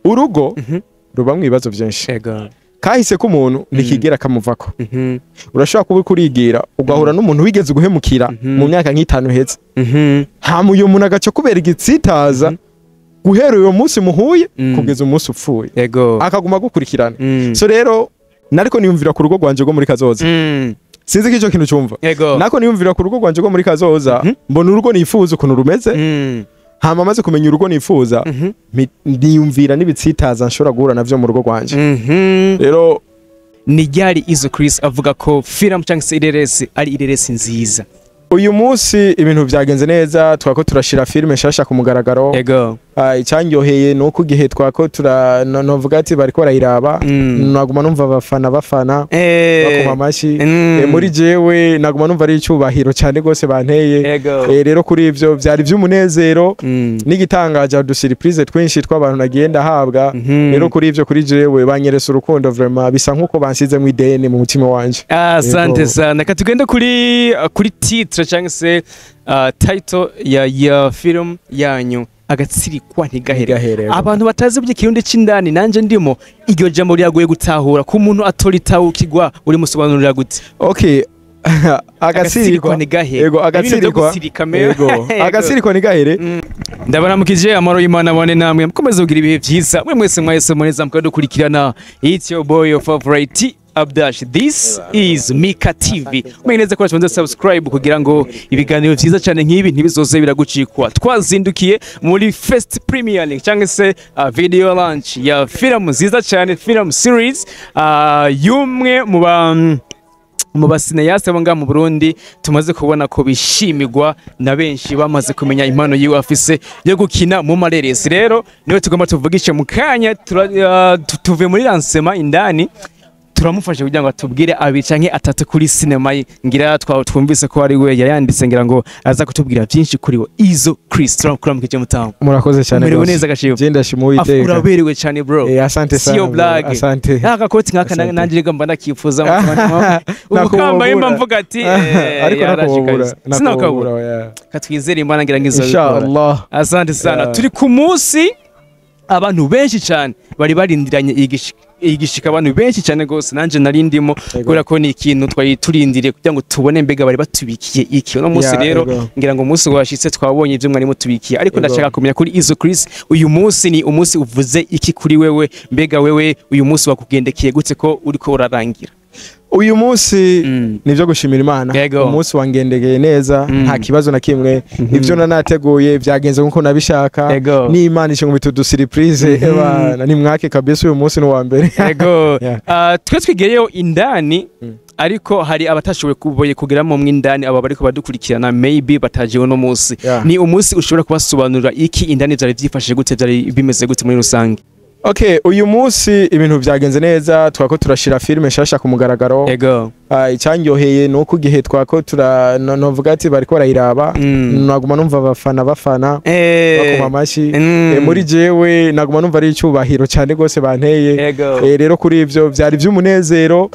Urugo rubamwo ibibazo vyinshi. Kahise k'umuntu ntikigera kamuvako. Urashobora kuba uriko urigira, ugahura n'umuntu wigeze guhemukira mu myaka nk'itanu iheze, hama uyo muntu agaca kubera igitsitaza guhera uyo munsi muhuye kugeza umunsi upfuye, akaguma agukurikirana. So rero nariko niyumvira ku rugo rwanje rwo muri kazoza. Sinzi ko ico kintu cumva. Nako niyumvira ku rugo rwanje rwo muri kazoza, mbona urugo nifuza ukuntu rumeze. Hama maze kumenya urugo nifuza, niyumvira n'ibitsitaza nshobora guhura navyo mu rugo rwanje. Rero Ni ryari Izo Chris avuga ko film cyangwa se ireresi ari ireresi nziza? Uyu munsi ibintu vyagenze neza, twako turashira filime nshasha ku mugaragaro. Icyanyoheye ni uko igihe twako tura novuga ati bariko barayiraba, naguma numva abafana bafana, bakoma amashyi. Muri jewe naguma numva ari icyubahiro cyane rwose banteye. Rero kuri ivyo vyari vy'umunezero. N'igitangaje, udu surprise twinshi tw'abantu nagiye ndahabwa. Rero kuri ivyo, kuri jewe banyeretse urukundo, vraiment bisa nkuko bansizemwo ideni mu mutima wanje. Asante Yego. sana. Ka tugende kuri titre cyangwa se title ya film yanyu, Agatsirikwa Ntigahere. Ntigahere. Abantu batazi iby'ikirundi c'indani, nanje ndimo, iryo jambo riragoye gutahura ku muntu atoritahukirwa. Uri musobanurira gute? Okay, Agatsirikwa agatsirikwa ntigahere. Yego. Ibintu byo Agatsirikwa gutsirika Yego. Yego. Agatsirikwa ntigahere. Ndabaramukije, amahoro y'Imana bane namwe, mukomeze kugira ibihe byiza mwe mwese mwese muneza mukadukurikirana. It's your boy, your favorite Abdash. This is Mika TV. Umenye neza ko waconze subscribe kugira ngo ibiganiro vyiza cyane nk'ibi ntibizoze biragucikwa. Twazindukiye muri First Premier League cyangwa se video launch ya film nziza cyane, film series y'umwe mu ba cinéastes bo ngaha mu Burundi tumaze kubona ko bishimirwa na benshi bamaze kumenya impano yiwe afise yo gukina mu mareresi. Rero niwe tugomba tuvugishe mu kanya. Tuve muri lancement indani, turamufasha kugira ngo atubwire abiri canke atatu kuri sinema ye. Ngira twumvise ko ari we yayanditse, ngira ngo aza kutubwira byinshi kuri we. Izo Chris, turamuramukije mutamu. Murakoze cyane Umerewe rwose. neza, Gashimwe? Je ndashima Uwiteka. Uraberewe cyane, bro. Asante sana, Siyo bro. blague. Asante. Akakoti nk'aka Asante. nanjye rega mba ndakifuza, ubu Nako kambaye mba wobura. mvuga ati Ariko yarashe nakobura. kabisa. Sinakabura. Oya. Katwizere Imana, ngira ngo izobikora. Inshallah. Asante sana. Yeah. Turi ku munsi abantu benshi cyane bari barindiranye igishika, abantu benshi cyane rwose, nanjye nari ndimo, kubera ko ni ikintu twari turindiriye kugira ngo tubone mbega bari batubikiye iki uno munsi. Yeah, Rero ngira ngo umunsi washitse, twabonye ibyo mwari mutubikiye, ariko ndashaka kumenya kuri Izo Chris, uyu munsi ni umunsi uvuze iki kuri wewe? Mbega wewe uyu munsi wakugendekeye gute ko uriko urarangira? Uyu munsi nivyo gushimira Imana. Umunsi wangendegeye neza, nta kibazo na kimwe. Ivyo nanateguye vyagenze nkuko nabishaka. N'Imana ishe ngo udu surprise, ebana nimwake kabisa, uyu munsi ni uwa mbere. Yego. Yeah. Twe twigereyo indani, ariko hari abatashoboye kuboye kugeramo mw'indani, aba bariko badukurikirana maybe bataje uno munsi. Ni umunsi ushobora kubasobanurira iki? Indani vyari vyifashe gute? Vyari bimeze gute muri rusange? Okay, uyu munsi ibintu vyagenze neza, twako turashira filime nshasha ku mugaragaro. Icyanyoheye ni uko igihe twako tura novuga ati bariko barayiraba, naguma numva abafana bafana, bakoma amashyi. Muri jewe naguma numva ari icyubahiro cyane rwose banteye. Rero kuri ivyo vyari vy'umunezero.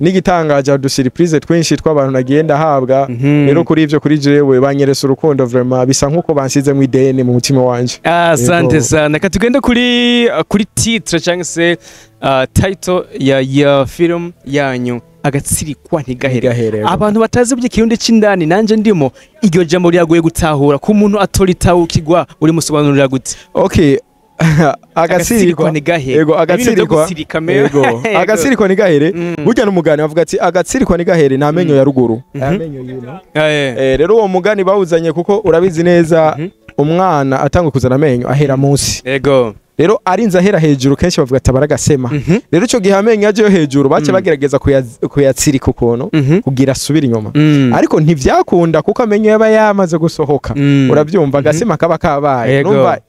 N'igitangaje, udu surprise twinshi tw'abantu nagiye ndahabwa. Rero kuri ivyo, kuri jewe banyeretse urukundo, vraiment bisa nkuko bansizemwo ideni mu mutima wanje. Asante Yego. sana. Ka tugende kuri titre cyangwa se title ya film yanyu, Agatsirikwa Ntigahere. Ntigahere, yego. Abantu batazi iby'ikirundi c'indani, nanje ndimo, iryo jambo riragoye gutahura ku muntu atoritahukirwa. Uri musobanurira gute? Okay, Agatsirikwa agatsirikwa ntigahere. Yego. Ibintu byo Agatsirikwa gutsirika Yego. Yego. Agatsirikwa ntigahere. Burya n'umugani bavuga ati agatsirikwa ntigahere nta menyo ya ruguru, aya menyo yino. Rero uwo mugani bawuzanye kuko urabizi neza, umwana atangwa kuzana amenyo ahera munsi. Rero arinze ahera hejuru, kenshi bavuga ati abaragasema. Rero ico gihe amenyo aje yo hejuru bace bagerageza kuyatsirika ukuntu kugira asubire inyuma, ariko ntivyakunda kuko amenyo yaba yamaze gusohoka. Urabyumva, agasema kaba kabaye. Numva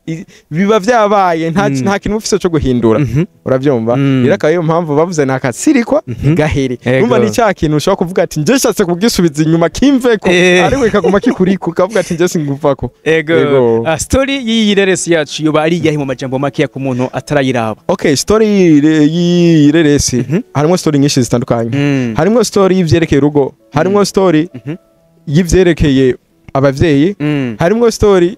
biba vyabaye, nta nta kintu ufise co guhindura. Urabyumva? Rero akaba ariyo mpamvu bavuze ni akatsirikwa gahere. Numva ni cya kintu ushobora kuvuga ati nje nshatse kugisubiza inyuma kimveko, ariko kikaguma kikuriko, ukavuga ati nje singuvako. Ego. Story y'iyi reresi yacu yoba ari iyahe mu majambo makeya ku muntu atarayiraba? Okay, story y'ireresi harimo story nyinshi zitandukanye. Harimo story y'ivyerekeye urugo, harimo story y'ivyerekeye abavyeyi, harimo story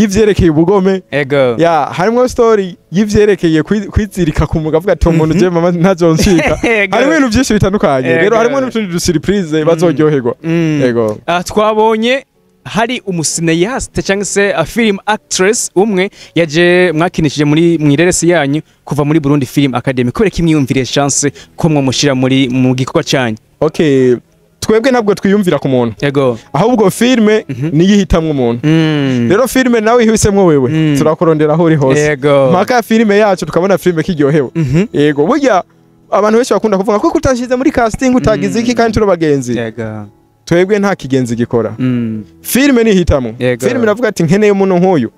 y'ivyerekeye ubugome. Ego. Ya, harimwo story y'ivyerekeye kwizirika ku mugabo, avuga ati umuntu je mama ntazoncika. Ego. Harimo ibintu byinshi bitandukanye. Ego. Rero harimo n'utundi du surprise bazoryoherwa. Ego. Ah, twabonye hari umu cinéaste cyangwa se a film actress umwe yaje mwakinishije muri mwireresi yanyu kuva muri Burundi Film Academy. Kubera ko imwiyumvire Chance ko mwamushira muri mu gikorwa cyanyu? Okay, twebwe ntabwo twiyumvira ku muntu, ahubwo filme niyo ihitamwo umuntu. Rero filme nawe ihisemwo wewe, turakurondera aho uri hose, mpaka filme yacu tukabona filme kiryohewe. Yego, burya abantu benshi bakunda kuvuga ko kutashize muri casting, utagize iki, kandi turi abagenzi. Twebwe nta kigenzi gikora, filme nihitamwo. Filme iravuga ati nkeneye umuntu nk'uyu,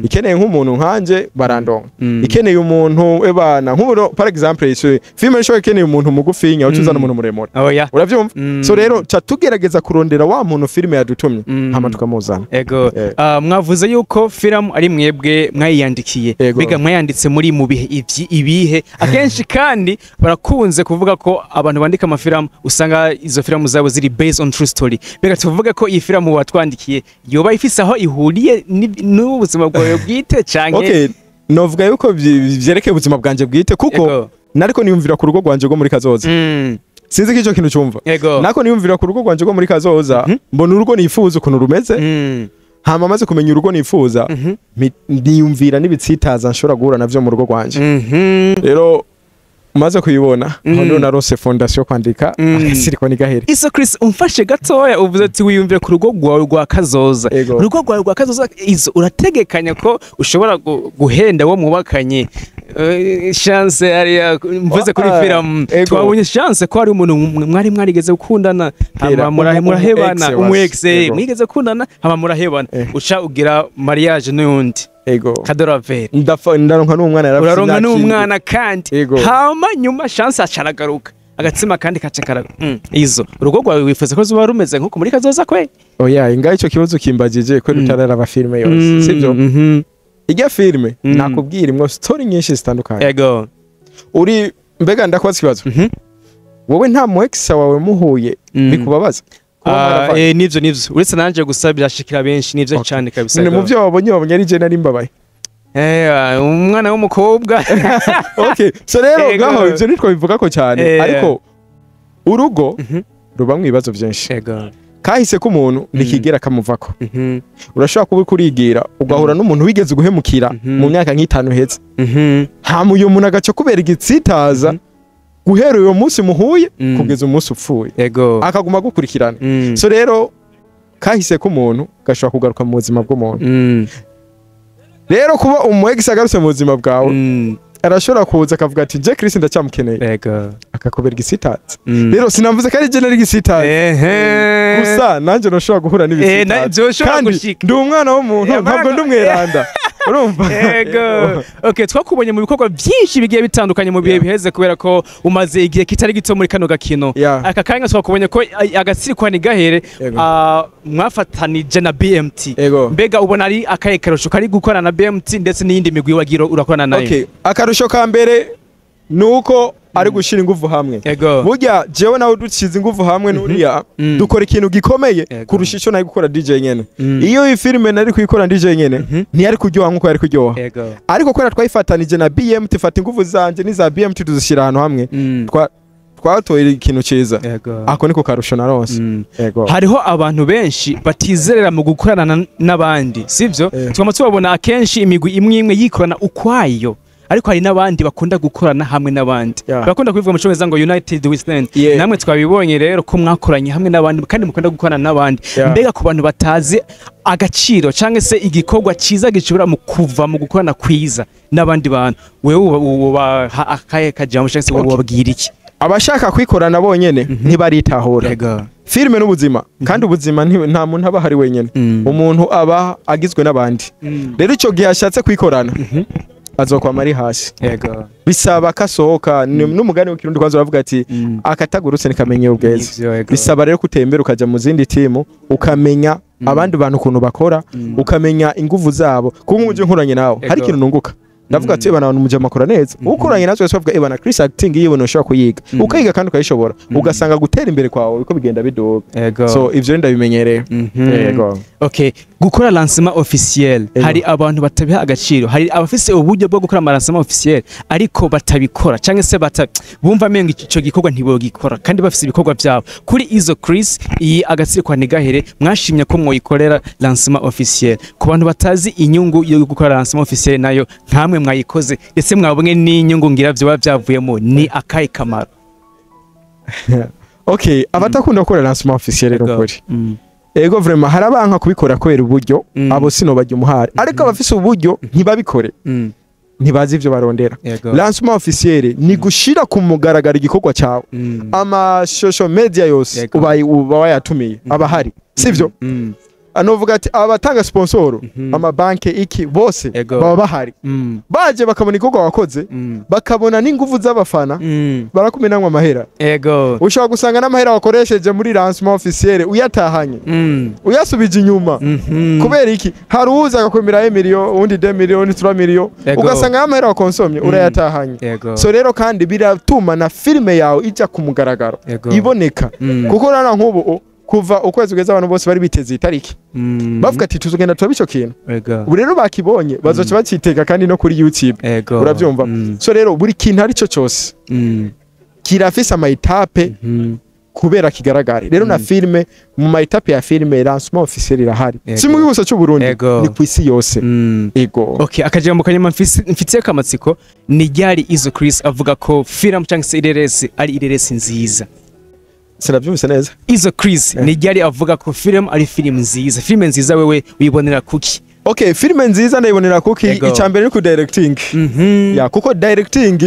ikeneye nk'umuntu nkanje barandonka, ikeneye umuntu ebana nk'ubu, par exemple iswe filme ishobora ikeneye umuntu mugufinya, uca uzana umuntu muremure. Oya. Uravyumva? So rero ca tugerageza kurondera wa muntu filme yadutumye, hama tukamuzana. Ego. Ah, mwavuze yuko film ari mwebwe mwayiyandikiye. Ego. Mbega mwayanditse muri mu bihe ibihe? Akenshi kandi barakunze kuvuga ko abantu bandika amafilm usanga izo film zabo ziri based on true story. Mbega tuvuge ko iyi film watwandikiye yoba ifise aho ihuriye n'ubuzima bwawe bwite canke? Okay, novuga yuko vyerekeye ubuzima bwanje bwite, kuko nariko niyumvira ku rugo rwanje rwo muri kazoza. Sinzi ko ico kintu cyumva. Nako niyumvira ku rugo rwanje rwo muri kazoza, mbona urugo nifuza ukuntu rumeze. Hama maze kumenya urugo nifuza, niyumvira n'ibitsitaza nshobora guhura navyo mu rugo rwanje. Rero umaze kuyibona, aho niho narose fondation yo kwandika Agatsiriko Ntigahere. Iso Chris, umfashe gatoya. Uvuze ati wiyumvira ku rugo rwawe rwa kazoza. Ego. Urugo rwawe rwa kazoza, izo urategekanya ko ushobora guhenda wo mwubakanye? Chance hariya mvuze kuri film, twabonye Chance ko hari umuntu mwari mwarigeze gukundana, Kera, hama murahebana. Umu ex Umu ex. Ego. Mwigeze gukundana hama murahebana, uca ugira mariage n'undi Kadoravere. Ndafa ndaronka n'umwana, yarafise Uraronka imyaka 7. n'umwana kandi. Hama nyuma Chance acaragaruka, agatsima kandi kaca karaga. Izo urugo rwawe wifuza ko zuba rumeze nkuko muri kazoza kwe? Oya, ingaho ico kibazo kimbagije ko utararaba filme yose, sivyo? Ijya filme nakubwira imwo story nyinshi zitandukanye. Uri mbega ndakubaza ikibazo, wowe nta mu ex wawe muhuye bikubabaza kuba Ah, mwarapfanye? Nivyo, uretse nanje gusa, birashikira benshi, nivyo cyane kabisa. Ni mu byo wabonye ari je nari mbabaye? Umwana w'umukobwa. Okay, so rero ngaho ivyo nitwo bivuga ko cyane, ariko urugo rubamwo ibibazo byinshi. Kahise k'umuntu ntikigera kamuvako. Urashobora kuba uriko urigira ugahura n'umuntu wigeze guhemukira mu myaka nk'itanu iheze, hama uyo muntu agaca kubera igitsitaza guhera uyo munsi muhuye kugeza umunsi upfuye, akaguma agukurikirana. So rero kahise k'umuntu gashobora kugaruka mu buzima bw'umuntu. Rero kuba umu ex agarutse mu buzima bwawe, arashobora kuza akavuga ati je Chris ndacyamukeneye, akakubera igisitaza. Rero sinavuze ko ari je nari igisitaza, gusa nanjye nashobora guhura n'ibisitaza, vyoshobora kandi gushika. ndi umwana w'umuntu, ntabwo ndi umweranda, urumva? Ego. Okay, twakubonye mu bikorwa byinshi bigiye bitandukanye mu bihe biheze, kubera ko umaze igihe kitari gito muri kano gakino. Aka kanya twakubonye ko Agatsirikwa Ntigahere mwafatanije na BMT. Mbega ubona ari akahe karusho kari gukorana na BMT ndetse n'iyindi migwi wagira urakorana nayo? Okay, akarusho ka mbere ni uko ari gushyira ingufu hamwe. Burya jewe nawe dushyize ingufu hamwe n'uriya, dukora ikintu gikomeye kurusha icyo nari gukora DJ nyene. Iyo iyi filime nari kuyikora DJ nyene, ntiyari kuryoha nkuko yari kuryoha. Ariko kubera twayifatanije na BMT, fata ingufu zanje n'iza BMT tuzishyira ahantu hamwe, twatoye ikintu cyiza. Ako niko karusho naronse. Ego. Hariho abantu benshi batizerera mu gukorana n'abandi, sivyo? Twama tubabona akenshi imigwi imwe imwe yikorana ukwayo, ariko hari n'abandi bakunda gukorana hamwe n'abandi. Bakunda kubivuga mu cyongereza ngo "united we stand". Namwe twabibonye rero ko mwakoranye hamwe n'abandi kandi mukunda gukorana n'abandi. Mbega ku bantu batazi agaciro cyangwa se igikorwa cyiza gishobora mu kuva mu gukorana kwiza n'abandi bantu, wewe ubaha akahe kajambo cyangwa se wowe ubabwira iki? Abashaka kwikorana bonyene ntibaritahura. Filime n'ubuzima, kandi ubuzima nta muntu aba ahari wenyene. Umuntu aba agizwe n'abandi. Rero icyo gihe ashatse kwikorana azokwama ari hasi. Bisaba ko asohoka. N'umugani w'ikirundi kwanza uravuga ati akatagurutse ntikamenya ubweza. Nivyo, yego. Bisaba rero kutembera ukaja mu zindi timu, ukamenya abandi bantu ukuntu bakora, ukamenya inguvu zabo. Kuko nk'uje nkoranye nawe, hari ikintu nunguka, ndavuga ati ebana abantu mujama akora neza. Ukoranye natwe bavuga ebana Chris acting yiwe ntushobora kuyiga, ukayiga kandi ukayishobora, ugasanga gutera imbere kwawe biko bigenda biduga. So ivyo rero ndabimenyereye. Yego. Okay. Gukora lancement officiel, hari abantu batabiha agaciro, hari abafise uburyo bwo gukora ama lancement officiel ariko batabikora, cyangwa se bumva amenga ico gikorwa ntibogikora kandi bafise ibikorwa byabo. Kuri Izo Chris, iyi Agatsirikwa Ntigahere, mwashimye ko mwoyikorera lancement officiel. Ku bantu batazi inyungu yo gukora lancement officiel, nayo nkamwe mwayikoze ndetse mwabonye n'inyungu ngira vyoba byavuyemo, ni akahe kamaro? Okay, abatakunda gukora lancement officiel rero, kuri ego, vraiment hari abanka kubikora kubera uburyo. Abo sinobajya umuhari, ariko abafise uburyo ntibabikore, ntibazi ivyo barondera. Lancement officiel ni gushira ku mugaragaro igikorwa cyawe. Ama social media yose ubaye uba wayatumiye, aba ahari, sivyo? Anovuga ati abatanga sponsor, amabanke, iki, bose baba bahari, baje bakabona igikorwa wakoze, bakabona n'inguvu z'abafana, barakumenamwa amahera. Ushobora gusanga n'amahera wakoresheje muri lancement officiel uyatahanye, uyasubije inyuma. Kubera iki? Hari uza agakomera 1 million, uwundi 2 million, uwundi 3 million, ugasanga y'amahera wakonsomye urayatahanye. So rero kandi biratuma na filime yawe ijya ku mugaragaro, iboneka, kuko urabona nk'ubu kuva ukwezi kugeza, abantu bose bari biteze itariki, bavuga ati tuzogenda turabe ico kintu. Ubu rero bakibonye, bazoca baciteka kandi no kuri YouTube. Urabyumva? So rero buri kintu ari cyo cyose kirafise ama étapes kubera kigaragare. Rero na filime, mu ma étapes ya filime, lancement officiel irahari. Si mu gihugu gusa cy'u Burundi, ni ku isi yose. Ego. Okay, akajambo kanyuma mfitiye kamatsiko ni ryari Izo Chris avuga ko film cyangwa se ireresi ari ireresi nziza? Sinabyumvise neza. Izo Chris ni ryari avuga ko film ari film nziza? Film nziza wewe wibonera kuki? Okay, filime nziza ndayibonera kuki? Icya mbere ni ku directing. Ya, kuko directing,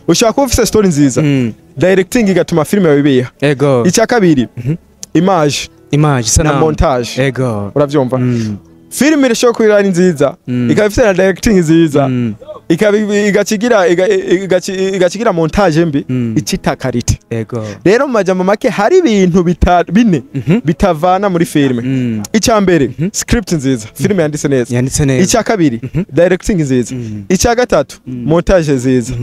ushobora kuba ufise story nziza, directing igatuma filime yawe ibiha. Icya kabiri, image Image na isanamu. montage. Urabyumva? Filime irashobora kuba ari nziza, ikaba ifite na directing nziza, ikaba igacigira montage mbi, icita qualité. Rero mu majambo make, hari ibintu bine bitavana muri filime. Icya mbere, script nziza, filime yanditse neza. Yanditse neza. Icya kabiri, directing nziza. Icya gatatu, montage nziza.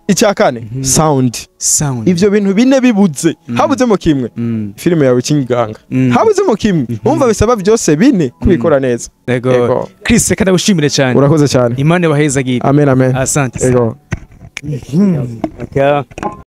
Icya kane, sound. Sound. Ivyo bintu bine bibuze, habuzemo kimwe, filime yawe ikinganga. Habuzemo kimwe, umva bisaba byose bine kubikora neza. Ego. Chris, reka ndagushimire cyane. Urakoze cyane. Imana ibahezagire. Amen, amen. Asante. Ego. Okay.